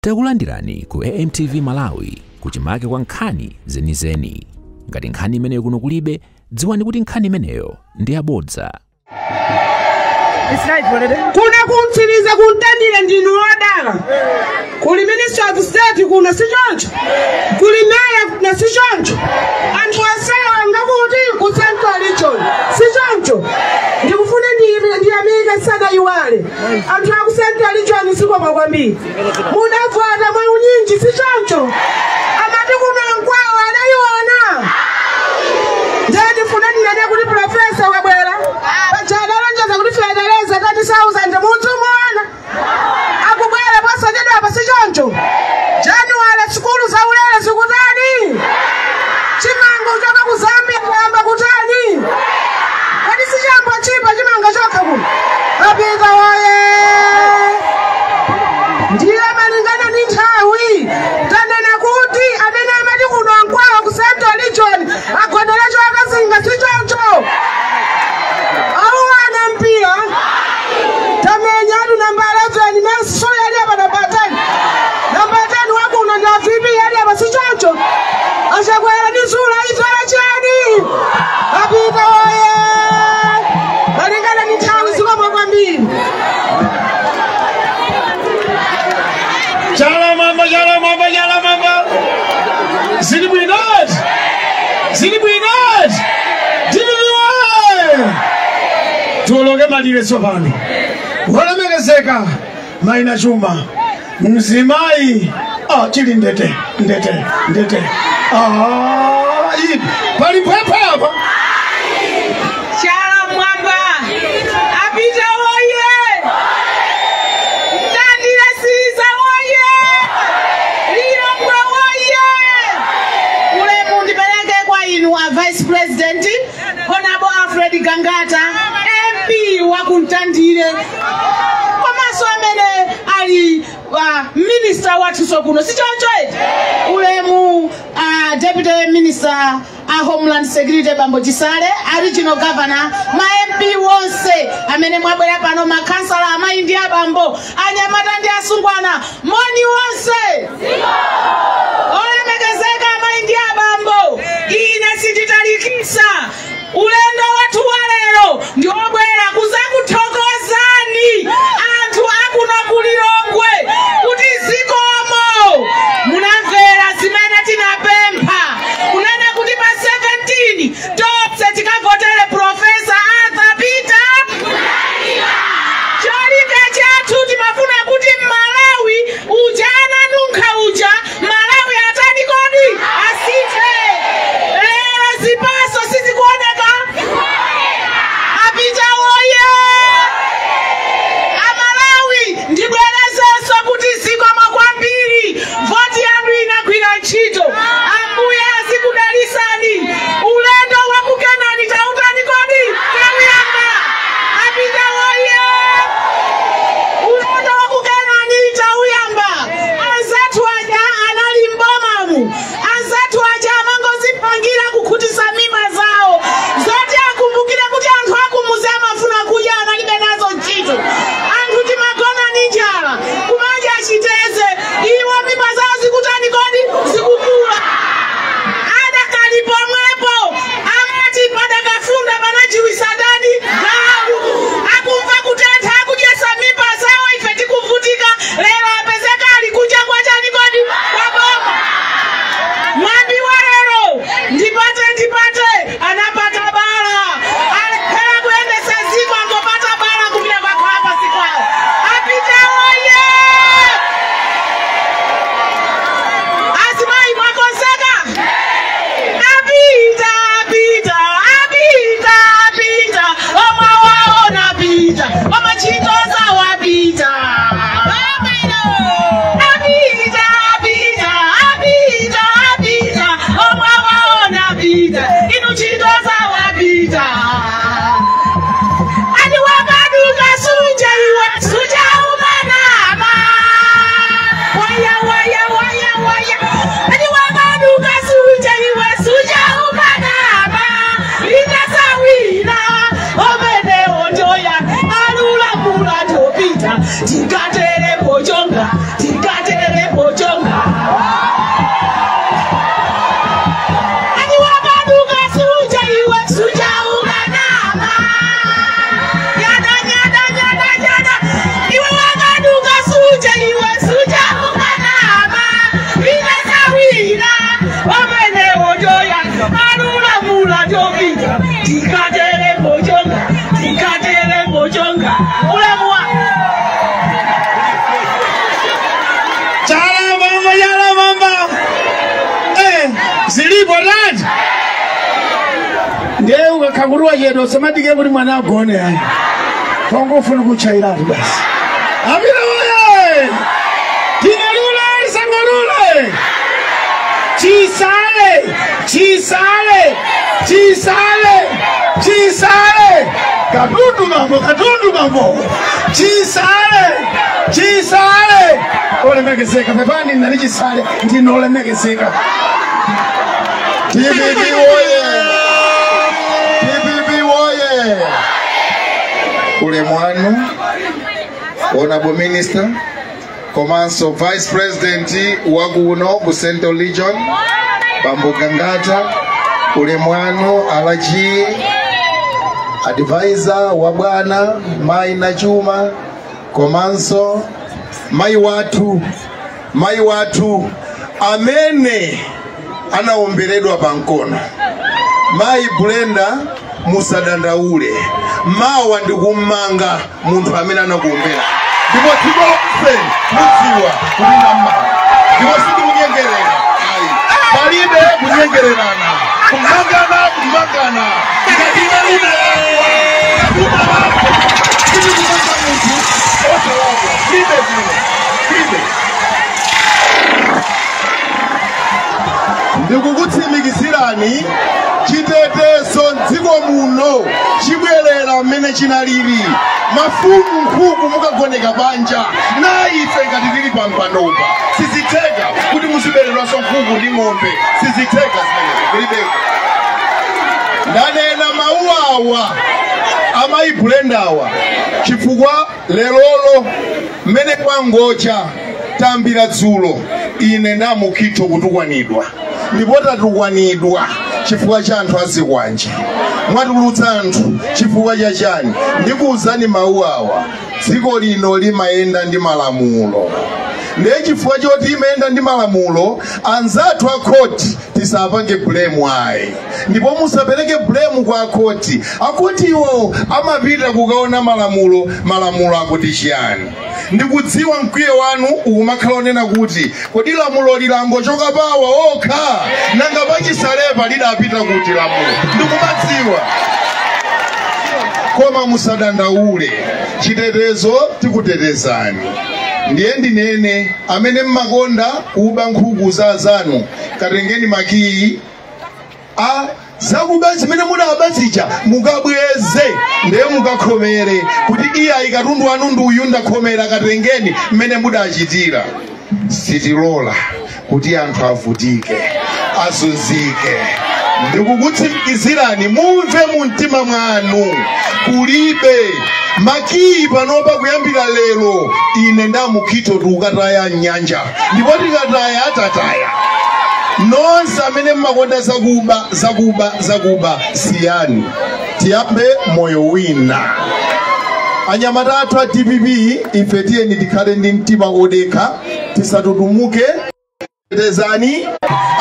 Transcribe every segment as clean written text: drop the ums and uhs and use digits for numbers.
Takulandirani ku AMTV Malawi kuchimake kwa nkhani zenizeni. Ngati nkhani imeneyo kuno kulibe, dziwani kuti nkhani imeneyo ndi yabodza. Kuna kumtsiriza kuntandire ndinu wodala. Kuli Minister of State kuno si choncho, kuli meya kuno si choncho, anthu asewa ngakuti ku Central Region si choncho. Ndikufuna ndiyamike sadayiwale anthu aku Central Region sikoma kwambiri, mudavota mwa unyinji si choncho, amati kuno nkwawo adayiona. Ndiye ndifuna ndinene kuti Professor wabwera pachadalonjeza kuti feteleza 30,000 munthu muona akubwera pasachedwa apa si choncho. January sukulu zaulere zikutani, chimanga kuchoka ku Zambia kuyamba kutani, kodi si chambo chipa chimanga chokha kuno apita woye. Ndiye malingana ndi nthawi tanena kuti amene amati kuno nkwawo ku Central Region agonera chokazinga si choncho. Auwana mpira tamenya atu namba 11 Messi so yali apa namba 10, namba 10 wakuno ndi VP yali apa si choncho. Achakwera ndi zula ifera chani apita woye. Malingana ndi nthawi zikoma kwambiri. Chala mamba, chala mamba, chala mamba. Zili bwinot, zili bwinot. Diliwe. Tuologe malire tsopano. Wolemekezeka Maina Chuma. Mzimai. Ah, chili ndete, ndete, ndete. Ah, ipi. Pali mpwepo hapa. Chala mwamba. Apita woye. Mtandire siza woye. Lilongwe woye. Ulemu ndipeleke kwa inu wa Vice President Honorable Alfred Gangata MP wa Kuntandire, komanso amene ali minister wathu kuno si choncho eti. Ulemu Deputy Minister a Homeland Security Bambo Chisale, a Regional Governor, ma MP wonse amene mwabwera pano, makansala amayi ndi abambo, anyamata ndi asungwana, moni wonse olemekezeka amayi ndi abambo, ine sinditalikisa. Ulendo wathu wa lero ndi wobwera kuzakuthokozani anthu akuno ku Lilongwe kuti zikomo munamvera zimene tinapempha kunena kuti pa 17 tonse tikavotere Professor Arthur Peter. Cholinga chathu timafuna kuti Malawi uja ananunkha uja Malawi atani kodi asithe. Lero zipaso sizikuoneka. Apita woye. Amalawi ndibwerezenso kuti zikomo kwambiri, voti yanu inagwira ntchito. Ambuye azikudalisani. Ulendo wa ku Kenani tautani kodi tauyamba. Apita woye. Ulendo wa ku Kenani tauyamba. Anzathu aja anali mbomamu, anzathu aja amangozipangira kukhutisa mimba zawo, zoti akumbukire kuti anthu akumuzi amafuna kudya analibe nazo ntchito. Anthu timagona ndi njala kumadya chiteze, iwo mimba zawo zikutani kodi zikukula. Adakali pomwepo amati padakafunda panajiwisa ndani galu, akumva kutentha akudyesa mimba zawo, ife tikuvutika. Lero apezeka ali kunja kwa chani kodi kwa boma. Mwambi wa lero ndipate ndipate anapata bala, alephera kuyendesa ziko angopata bala kupita kwakhala pasi kwawo. Apita woye. Azimayi mwakonzeka? Apita, apita, apita, apita, omwe waona apita, omwe ntchito zawo apita. Apita, apita, apita, apita, omwe waona apita, inu ntchito zawo apita. Ani wakaduka suja iwe, suja umanama. Waya, waya, waya, waya. Ani wakaduka suja iwe, suja umanama. Linasawina, omene onjoya, alula mula topita, tikatere pochonga, tikatere. Zilipo tati ndiye ukakhakuruwa chedo usamadike kuti mwana agone ayi pongofuna kuchairatu basi. Amira oye! Tingalule sangalule! Chisale! Chisale! Chisale! Chisale! Katundu mambo, katundu mambo! Chisale! Chisale! Olemekezeka, pepani nali chisale, ndino olemekezeka. DPP oye! DPP oye! Ulemu wanu, Honorable Minister, komanso Vice President wakuno ku Central Region, Bambo Gangata, ulemu wanu Alaji, advisor wa bwana Mai Nachuma, komanso mai watu amene anaomberedwa pankono. Mai Brenda musadandaule, mawa ndikumanga munthu amene anakuombera, ndipo dziko lonse mudziwa kuti ndamanga, ndipo sindikunyengerera ayi, palibe kunyengererana, kumangana kumangana, ngati unalakwa unalakwa, sindikumanga munthu osalakwa, palibe zino, palibe. Ndikukutsimikizirani chitetezo mdziko muno chibwerera mmene chinalili. Mafumu nkhuku mukagoneka panja na ife ngati tili pa mpanopa sizitheka kuti muziberedwanso nkhuku ndi ng'ombe, sizitheka zimenezo, kulibeko. Ndanena mawu awa amayi Brendawa chifukwa lelolo mmene kwangocha tambira dzulo ine ndamukhitho kutukwanidwa, ndipo tatukwanidwa chifukwa cha anthu azikwanje, mwatulutsa anthu chifukwa cha chani. Ndikuwuzani mawu awa, dziko lino limayenda ndi malamulo, ndiye chifukwa choti imayenda ndi malamulo anzathu akhoti tisapange blame ayi, ndipo musapereke blame kwa akhoti. Akhotiwo amapita kukaona malamulo, malamulo akuti chiyani. Ndikudziwa mkwiyo wanu ukumakhala onena kuti kodi lamulo lilangochoka pawa okha, nanga pachisalepa lidapita kuti lamulo, ndikumadziwa. Koma musadandaule, chitetezo tikutetezani. Ndiye ndinene amene mmakonda kuba nkhuku za azanu, katengeni makiyi a zakuba zimene mudabazija mukabweze, ndiye mukakhomere kuti iye ayi katundu wanu ndi uyu ndakhomera, katengeni mmene mudachitira. Sitilola kuti anthu avutike, azunzike. Ndikukutsimikizirani mumve mu mtima mwanu, kulibe makiyi panopa kuyambira lero ine ndamukhitho tikukataya nyanja, ndipo tikataya atataya. Nonse amene mmakonda zakuba zakuba zakuba siyani, tiyambe moyo wina. Anyamata athu a DPP ife tiyeni tikhale ndi mtima odekha, tisatutumuke. Tetezani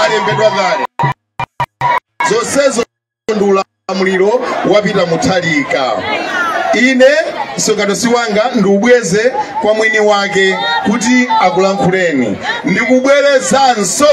alembedwa kale, zonsezo ndi ulamuliro wapita Mutharika. Ine msonkhano si wanga, ndiubweze kwa mwini wake kuti akulankhuleni. Ndikubwerezanso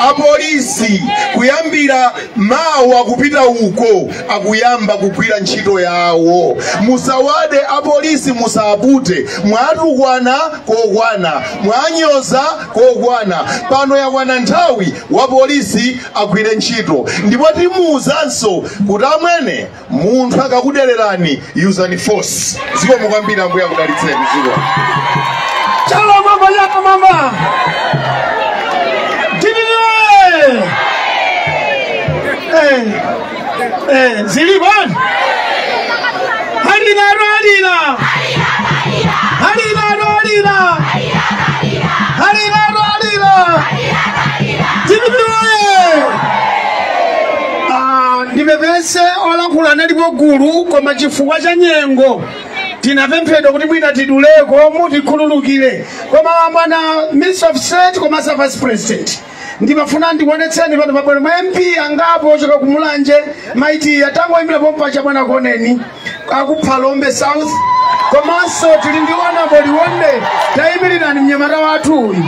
apolisi kuyambira mawa kupita uko akuyamba kugwira ntchito yawo. Musawade apolisi, musapute. Mwatukwana kokwana, mwanyoza kokwana, pano yakwana nthawi wa polisi agwire ntchito. Ndipo timuwuzanso kuti amwene munthu akakudererani usani force. Ziko mukwambira, Ambuye akudalitseni. Ziko Chalo mamba, chalo mamba. DPP! Zili bwana. Halina halina. Halina halina. Halina halina. DPP! Ndipepese olankhula analipo gulu, koma chifukwa cha nyengo tinapemphedwa kuti mwina tiduleko, mutikhululukire. Koma bwana Minister of State komanso Vice President, ndimafuna ndikuonetseni pano pabwino ma MP angapo ochoka ku Mulanje, maiti atangoyimbira pompacha bwana Koneni akuphalombe South, komanso tili ndi Honorable Liwonde, tayimirirani mnyamata wathu uyu.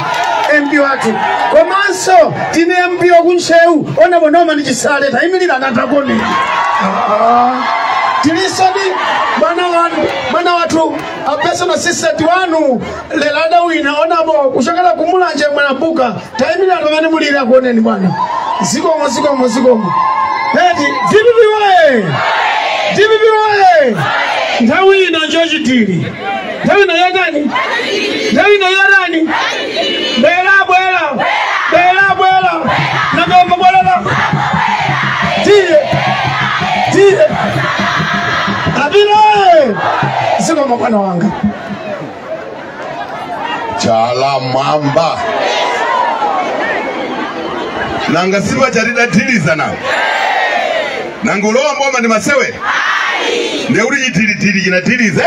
MP wathu. Komanso tine MP wakuntcheu Honorable Norman Chisale, tayimirira natakoni. Tilinso ndi mwana wathu a personal assistant wanu lero adawina Honorable kuchokera kumulanje Mwanambuka, tayimirira pamene mulira kuoneni bwana. Zikomo, zikomo, zikomo. Eti DPP woye! DPP woye! Nthawi ino njochitiri. Nthawi ino yatani? Nthawi ino yatani? Bwera bwera. Bwera bwera. Nagomba bwera. Tiye. Tiye. Abire. Zikomo bwana wanga. Chala mwamba. Nanga siba chatidatiliza nawo. Nanga ulowa mboma ndi masewe. Ndekuti chitiritiri chinatilize.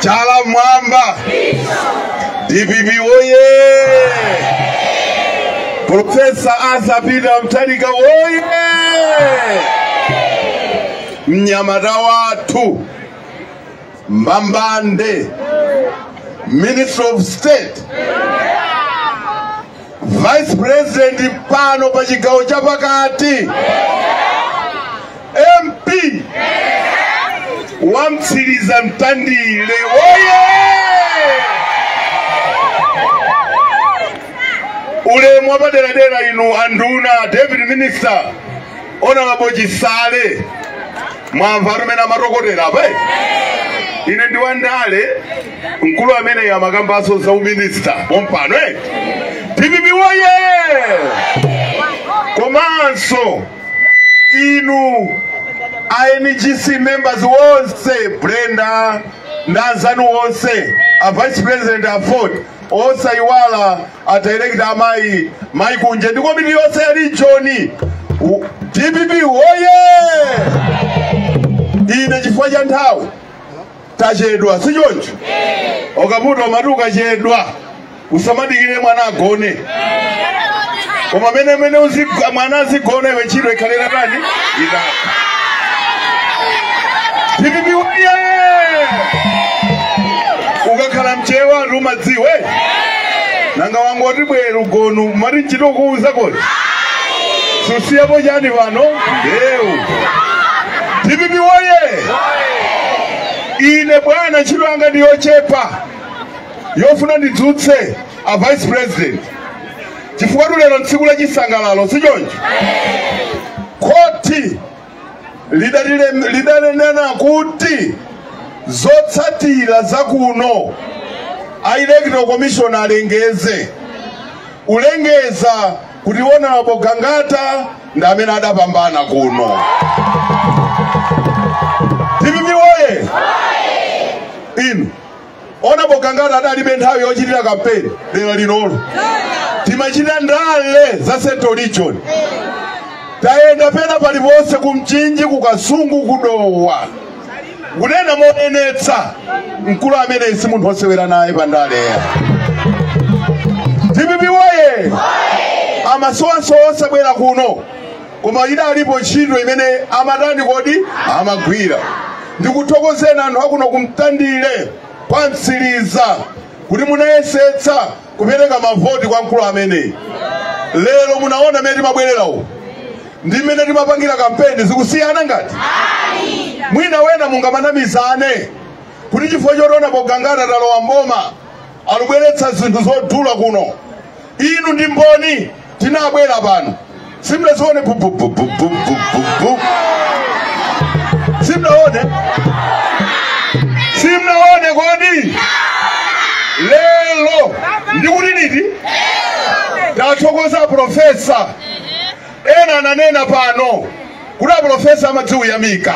Chala mwamba. DPP woye. Professor Arthur Peter Mutharika woye. Mnyamata wathu Mbambande, Minister of State, Vice President pano pa chigawo cha pakati, MP wamtsiriza Mtandile woye. Ulemu wapaderadera inu anduna, Deputy Minister Honorable Chisale, mwamva rumene amatokotera apa. Ine ndi wandale mkulu amene amakambaso za uminista pompano. DPP woye. Komanso inu INGC members wonse, Brenda ndanzanu wonse, a Vice President a Ford osayiwala a director amayi mayi kunje ndi komiti yonse ya region. DPP woye. Ine chifukwa cha nthawi tachedwa, si choncho? Okaputa umati ukachedwa usamadikire mwana agone, koma mene mene mwana azigona iwe ntchito ikhalera tani itapha. DPP woye. Ukakhala mchewa anthu umadziwe nanga wangoti bwera ugonu mati ntchito kuuza kodi susiyapo chani pano ndewu. DPP woye. Ine bwana ntchito yanga ndi yochepa yofuna ndidzutse a Vice President chifukwa lero ntsiku la chisangalalo, si choncho? Khoti lidanena kuti zotsatira zakuno a Electoral Commission alengeze ulengeza kuti Honorable Gangata ndi amene adapambana kuno. DPP woye. Inu Honorable Gangata adalibe nthawi yochitira kampeni lero linolo. Timachita ndale za Central Region. Tayenda pena paliponse kumchinji, kukasungu, kudowa. Kunena monenetsa mkulu amene si munthu osewera naye pandale. DPP woye. Amasowaso osabwera kuno koma idalipo ntchito imene amatani kodi amagwira. Ndikuthokozeni anthu akuno kumtandire kwa Mtsiriza kuti munayesetsa kupereka mavoti kwa mkulu ameneyi. Lero munaona mmene timabwererawo ndi mmene timapangira kampeni zikusiyana ngati mwina wena mungamanamizane kuti chifukwa choti Honorable Gangata talowa mboma alubweretsa zinthu zodula kuno. Inu ndi mboni tinabwera pano simnazione bu bu bu bu bu bu bu bu. Simnaone, simnaone kodi lero ndikuti liti tathokoza profesa. Ena ananena pano kuti aprofesa amadziwuyamika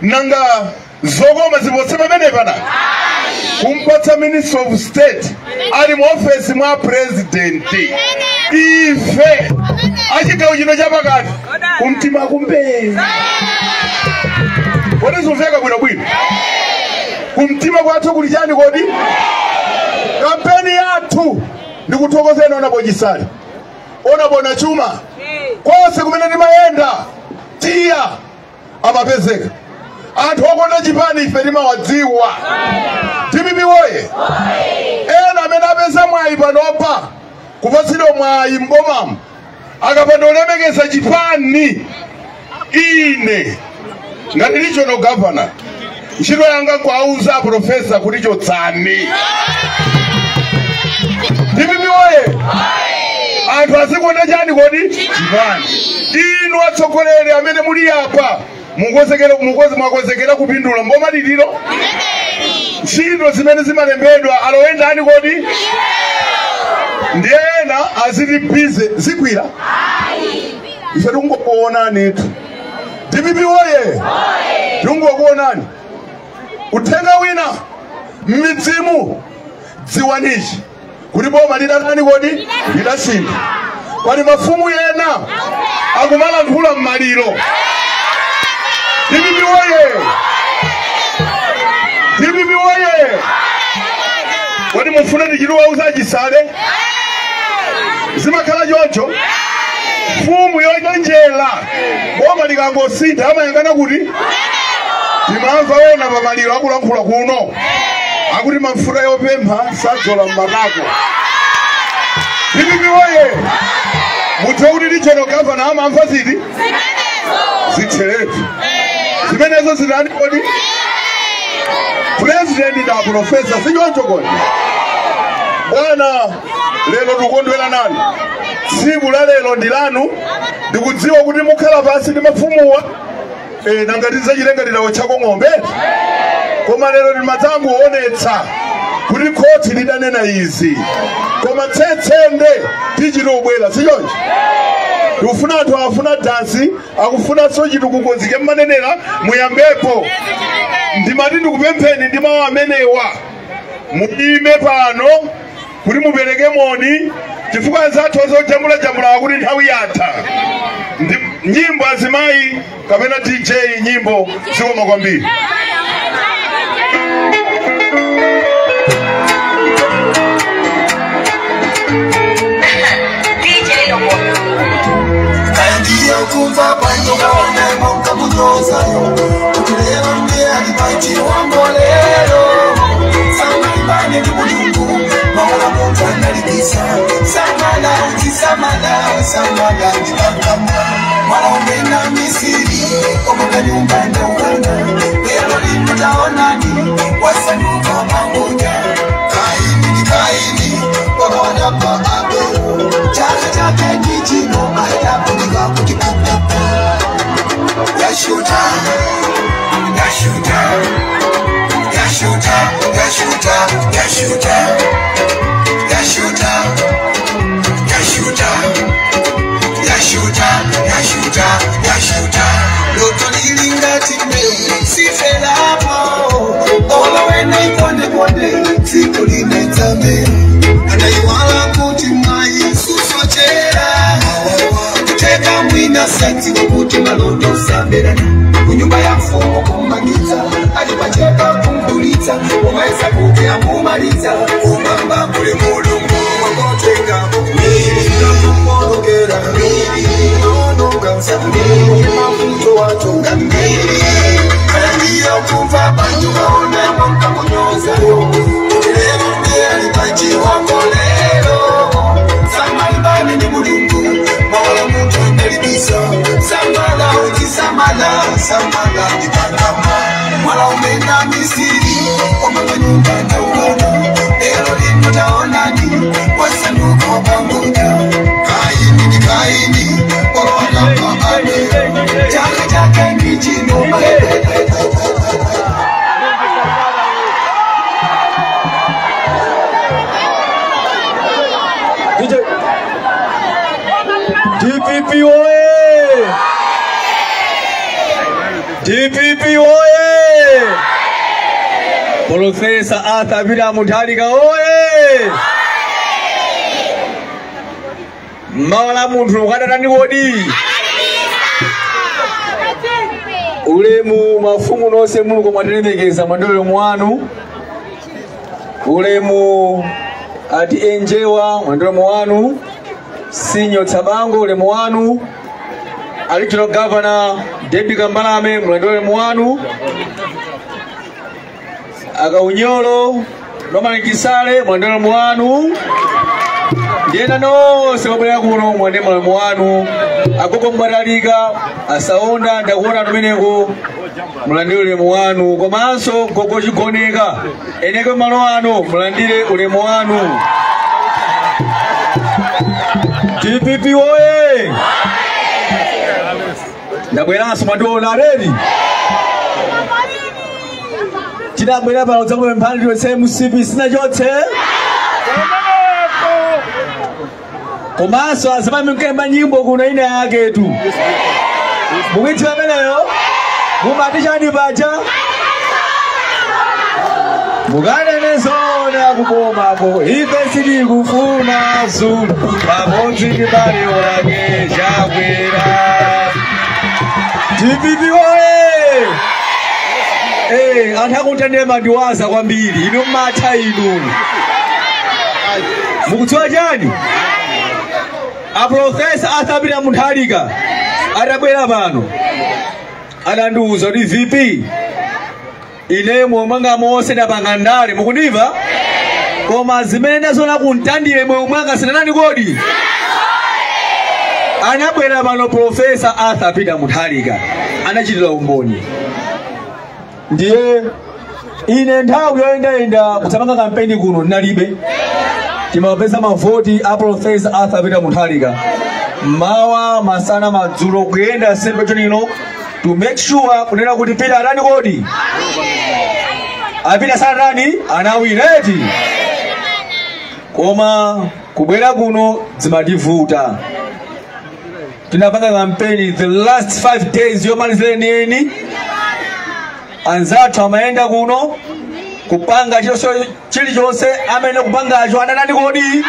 nanga zokoma zipose pamene pana kumpatsa Minister of State ali mu ofesi mwa president. Ife achigawo chino chapakati kumtima kumbe kodi zimveka bwinobwino kumtima kwathu kuli chani kodi. Kampeni yathu ndikuthokozeni Honorable Chisale, Honorable Nachuma, konse kumene timayenda tiya amapezeka. Anthu okonda chipani ife timawadziwa. DPP woye! Ena amene apeza mwayi panopa kupatsidwa mwayi m'bomamu akapanda kulemekeza chipani, ine ngati regional governor ntchito yanga kuauza professor kuti chotsani. DPP woye! Anthu azikonda chani kodi? Chipani. Inu atsogoleri amene muli apa mwakonzekera kupindula mboma liliro ntchito zimene zimalembedwa alowe ndani kodi? Ndiye ena aziti bize zigwira ife tikungokuonani tu. DPP woye! Tikungokuonani. Uthenga wina m'midzimu dziwanichi kuti boma lidatani kodi? Lidasintha. Pali mafumu ena akumalankhula m'maliro. DPP woye! DPP woye! Kodi mufuna tichitiwauza chisale? Zimakhala choncho? Mfumu yochenjera boma likangosintha amayang'ana kuti timamva wena pamaliro akulankhula kuno akuti mafuta yopempha sadzola m'matako. DPP woye! Mudziwe kuti regional governor amamva ziti? Zitheretu. Zimenezo zitani kodi? President da professor sichoncho kodi? Bwana, lero tikukondwera nanu. Tsiku la lero ndi lanu. Ndikudziwa kuti mukhala pansi ndi mafumuwa nanga tidzachitenga chako ng'ombe. Koma lero ndimadzangoonetsa kuti khoti lidanena izi. Koma tsetsende tichitobwera sichoncho? Ndikufuna anthu akufuna dansi, akufunanso chitukuko mmanenera muyambepo. Ndimati ndikupempheni ndi mawu amenewa muyime pano kuti mupereke moni chifukwa anzathu ozojambulajambula akuti nthawi yatha. Nyimbo azimayi kapena DJ nyimbo zikoma kwambiri. Kumva pantokaona monga munyozayo kuti lero ndiye alipaiti wambolero samaibane ndi mulungu maola muntu analibisa samala uchisamala samala ndipangama mwala umena misiri omoka nyumba ndaukana lero limutaonani wasanduka mangoja kaini ni kaini wakawanapa abelo chaka chake ndichino aitapunika kuti Yashuta, Yashuta, Yashuta, Yashuta, Yashuta, Yashuta, Yashuta, Yashuta, Yashuta, Yashuta. Loto lilingati mbeu, sifelapo. Ola wena ikonde konde, siku linetame. Anaiwala kuti mai susochera. Kuteka mwina sati kuti maloto samberana. Kunyumba ya mfumo kumangitsa, alipacheka kumkulitsa, umaesa kuti amumalitsa, umamba kuli mulungu wakotenga miri nakumolokera miri nononga msakuli mafuto watonga miri kandiyo kumva bantu kaona mwanka kunyozayo kuti lero ndiye alipachi wako lero samalimbane ndi mulungu mawala muntu analibisa samala uchisamala samala ndipangama mwala umena misiri omanga nyumba ndaukana lero lino taonani wasanduka wapangoja kaini ni kaini wawanapa abe chaka chake ndi chino. DPP oye! DPP oye! Professor Arthur Peter Mutharika oye! Mawala munthu ukadatani kodi? Ulemu mafumu nonse muluko mwatilemekeza mwandolero mwanu. Ulemu ati enjewa mwandolero mwanu. Sinyo Tsabango ulemu wanu. A Regional Governor David Kambalame, mulandire ulemu wanu. Akaunyolo Norman Chisale, mulandire ulemu wanu. Ndiyena nonse mabwera kuno, mulandire ulemu wanu. Agogo Mbatalika, Asaonda, ndakuona kumeneko, mulandire ulemu wanu. Komanso Gogo Chigoneka, eneke malo ano, mulandire ulemu wanu. DPP oye! Ndabweranso, mwandiona redi. Tinabwera pano dzakupemphani tiwetse MCP sinachotse. Komanso azimami mkemba nyimbo kuno ina yake tu. Mukuidziwa ameneyo? Mumati chani paja? Mukanene zona kubomako, ife sitikufuna Zulu, pamodzi ndi bale wake Chakwera. DPP oye! Anthu akuntendema ndiwaza kwambiri, inu mmatha inu. Mukudziwa chani? A Professor Arthur Peter Mutharika atabwera pano adandiwuza kuti, "VP, ine moyo mwanga monse ndapanga ndale, mukundimva? Koma zimene ndaziona kuntandire, moyo mwanga sinanani kodi." Anabwera pano Professor Arthur Peter Mutharika, anachitira umboni. Ndiye ine nthawi yoyendayenda kusamanga kampeni kuno ndinalibe. Timapeza mavoti a Professor Arthur Peter Mutharika mawa, masana, madzulo, kuyenda sembe chonino to make sure kunena kuti Peter atani kodi? Apita sanatani? Anawineti. Koma kubwera kuno zimativuta. Tinapanga kampeni the last 5 days yomalizira enieni. Anzathu amayenda kuno kupanga chilichonse amene kupangacho ananani kodi?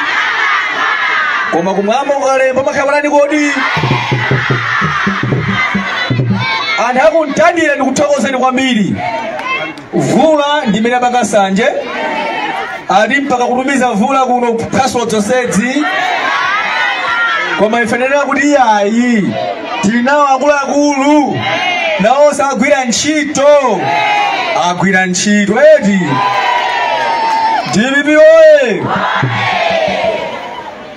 Koma kumwamba ukalemba makhala kodi? Anthu akuntandire, ndikuthokozeni kwambiri. Vula ndimene apanga sanje ati mpaka kutumiza mvula kuno kuphwasula zonsezi, koma ife nenera kuti iyayi, tili nawo akuluakulu, nawonso agwira ntchito, agwira ntchito eti. DPP oye!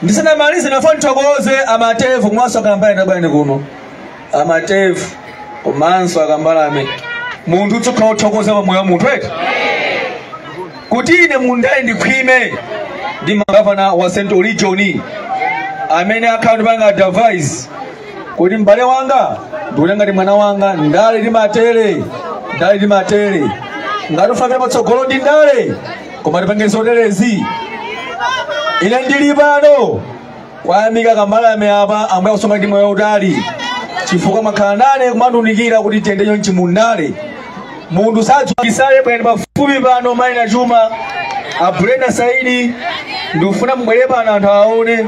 Ndisanamalize, nafuna ndithokoze amatevu komanso akambalame. Tabwerani kuno amatevu komanso akambalame. Munthu utsokhala uthokoza pamoyo wa munthu eti. Kuti ine mundayi ndikhwime ndi magavana wa Central Region amene akhala ndipanga advice kuti, "M'bale wanga, ndikuti ngati mwana wanga, ndale timatere, ndale timatere, ngati ufuna patsogolo ndi ndale, koma tipange zoterezi." Ine ndili pano kwayamika kambalame apa, ambuye akusonga ndi moyo utali, chifukwa makhala nane kumandiunikira kuti tiyende chonchi mundale. Munthu sadzukisale. Bwene pafupi pano Maina Chuma, Abrenda Saidi, ndikufuna mubwere pano anthu aone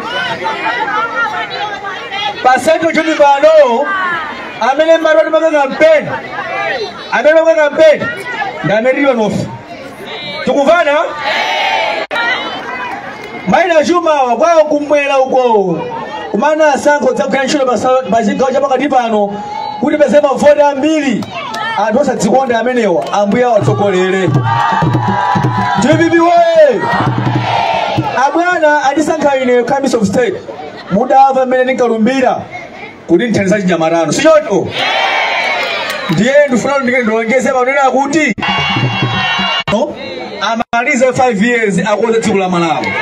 pa Central Region pano. Amene mmati mapanga kampeni, amene mapanga kampeni ndi amene tili panofe. Tikuvana? Maina Chumawa kwawo kumwera uko kumana asankho dzagwira ntchito pa chigawo chapakati pano kuti peze mavoti ambiri. Anthu osadzikonda amenewa, ambuye awatsogolere. DPP woye! Abwana atisankha ine Minister of State. Mudamva mmene ndinkalumbira kuti ndithandiza chinyamatano, sichoncho? Ndiye ndifuna ndilongeze panena kuti no? Amalize 5 years, akonze dziko la Malawi.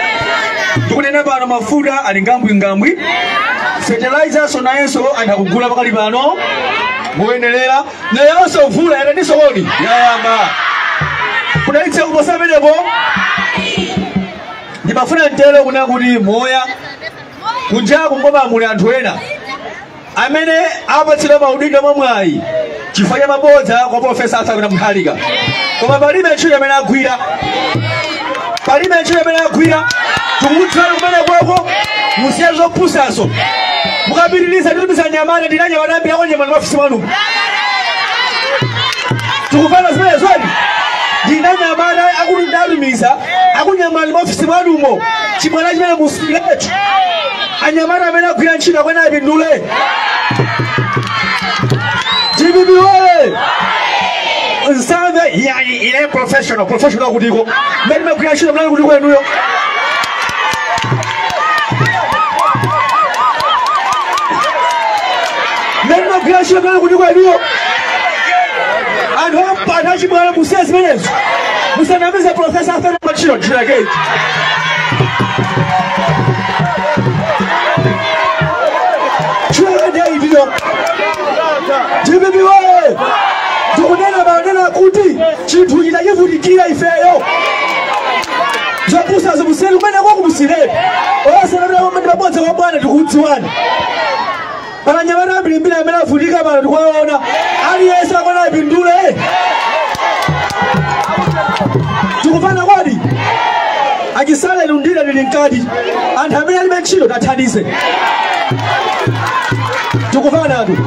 Ndikunena pano mafuta ali ngambwingambwi, fertilizer so nayenso anthu akugula pakali pano muyenerera, nayonso mvula yataniso kodi yayamba kudalitsa kuposa pamenepo. Ndimafuna mtero kunena kuti moya kunjaku mboma muli anthu ena amene apatsidwa maudindo mwamwayi chifukwa cha mabodza kwa Professor Arthur Peter Mutharika, koma palibe ntchito imene agwira, palibe ntchito imene agwira. Tikukudziwani kumene kweko, musiya zopusaso. Mukapitiriza titumiza nyamata, ndinanyamata ambiri akonyamata maofisi mwanu. Tikufana zimene zoni, ndinanyamata akuti ndatumiza akunyamala maofisi mwanumo. Chimwana chimene musiletu, anyamata amene agwira ntchito akwena apindule. DPP oye! Nsamve yayi ine professional professional kutiko mmene magwira ntchito mnali kutiko enuyo. Mmene magwira ntchito mnali kutiko enuyo. Anthu ampatha achibwana musiye zimenezo. Musanamize professor afere machiro ntchito DPP oye! Tikunena manena kuti chinthu chitachivutikira ifeyo. Zopusa zimuseri kumene kwakumusireni. Osanatira pabodzi kwa bwana tikudziwani. Palanyamata ambirimbiri amene avutika pano tikuwaona. Aliyense akona apindule. Tikufana kwadi. Achisale lundira lili mkati. Anthu amene alibe ntchito tathandize. Tikufana anthu.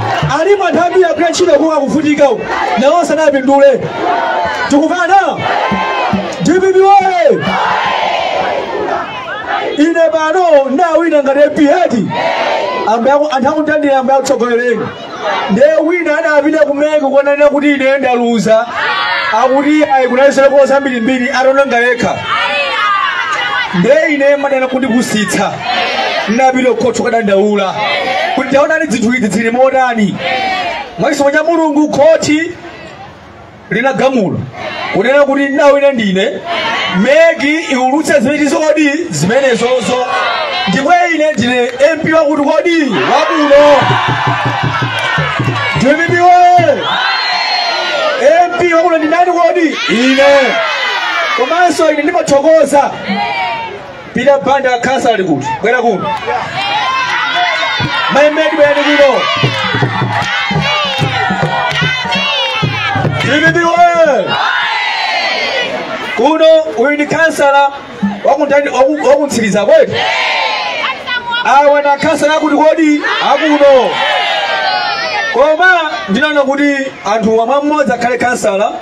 Alipo anthu ambiri agwira ntchito kuwa kuvutika uko. Nawo sanapindule. Tikufana. DPP oye! Ine pano ndawina ngati MP eti. Anthu akundandira ambe akutsogolereni. Ndiye wina adapita kumeko kuonanena kuti ine ndaluza. Akuti ayi kunalisera kosa mbirimbiri atonanga yekha. Ndiye ine madana kundipusitsa. Ndapita kukhotho kadandaula. Kuti ndaonani zinthu izi zili motani. Mwachisomo cha Mulungu khoti linagamula. Kunena kuti ndawina ndine. MEC iulutse zimenezo kodi zimenezozo. Ndipo ine ndine MP wakuti kodi wakuno. DPP oye! MP wakuno ndi ndani kodi? Ine. Komanso ine ndimathokoza. Peter Banda akhansa ali kuti. Bwera kuno. Maimedi bwerani kuno. DPP oye! Kuno uyu ndi kansala wakuntsiriza kwetu. Awa na kansala akuti kodi akuno. Koma ndinaona kuti anthu amwe mmodzi akhale kansala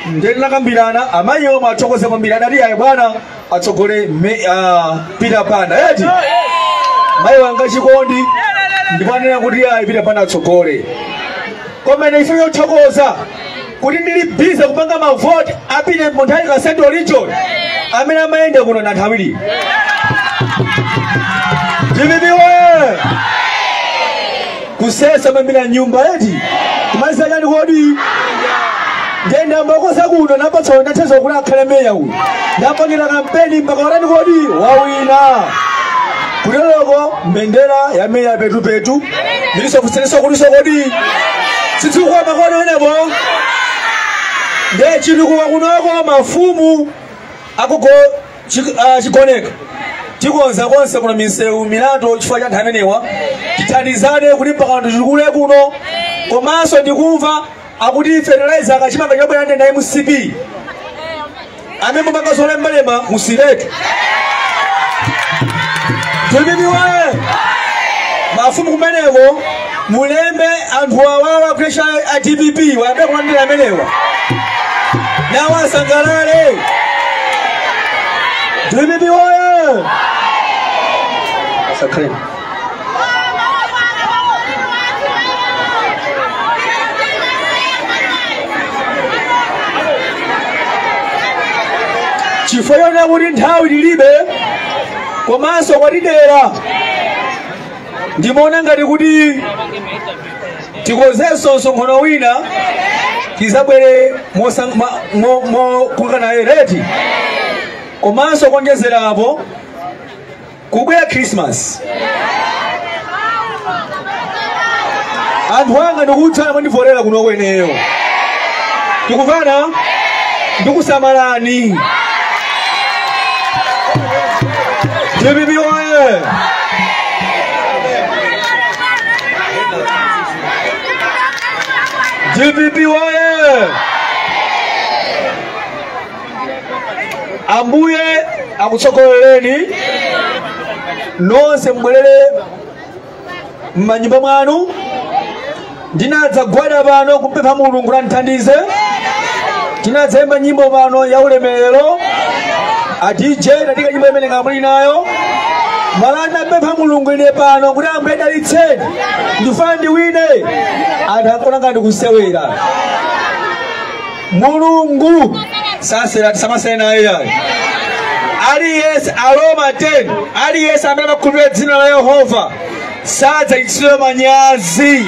ndiye tinakambirana amayi omwe athokoze kwambiri adati ayi bwana atsogole Peter Banda eti. Mayi wanga chikondi ndipo anena kuti ayi Peter Banda atsogole. Koma ine ife yothokoza kuti ndili busy kupanga mavoti apite Mutharika Central Region amene amayenda kuno na anthu awiri. DPP oye! Kusesa mambira nyumba eti. Kumaliza chani kodi? Ndiye ndambokoza kuno napatsa ndathezo kuti akhale meya uyu. Ndapangira kampeni mpaka watani kodi? Wawina. Kuteroko mbendera ya meya petupetu. Ndilisofusereso kuliso kodi? Sitsukuwa makono enepo. Ndiye chilikuwa kunoko mafumu akugo chigoneka. Tikonza konse kuno misewu milato chifukwa cha anthu amenewa. Tithandizane kuti mpaka anthu tikule kuno. Komanso ndikumva akuti fertilizer akachimanga chobwera ndi MCP. Amene mumanga zolembalemba musireke. DPP oye! Mafumu kumeneko mulembe anthu awawa pressure a DPP wayambe kulandira amenewa. Nawo asangalale. DPP oye! Asakhale. Chifukwa chonena kuti nthawi tilibe komanso kwatidera. Ndimaona ngati kuti tikonzenso msonkhano wina tizabwere mokukana reti. Komanso kuonjezerapo kubwera Christmas. Anthu anga ndikutsala mwandivolera kuno kweneyo. Tikuvana? Ndikusamalani. DPP oye! DPP oye! Ambuye akutsogolereni nonse mbwerere m'manyumba mwanu. Ndinadzagwada pano kumpempha Mulungu kuti andithandize. Tinadzayimba nyimbo pano ya ulemerero. A DJ tatika nyimbo imene ngamuli nayo. Malanda mpempha Mulungu ine pano kuti Ambuye dalitseni, ndifuna ndiwine. Anthu akona ngati kusewera. Mulungu sasera samasera naye yayi. Aliyense, Aroma 10, aliyense amene amakhulupirira dzina la Yehova sadzachitidwa manyazi.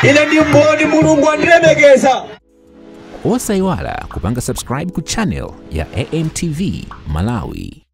Ine ndi mboni, Mulungu andilemekeza. Osayiwala kupanga subscribe ku channel ya AMTV Malawi.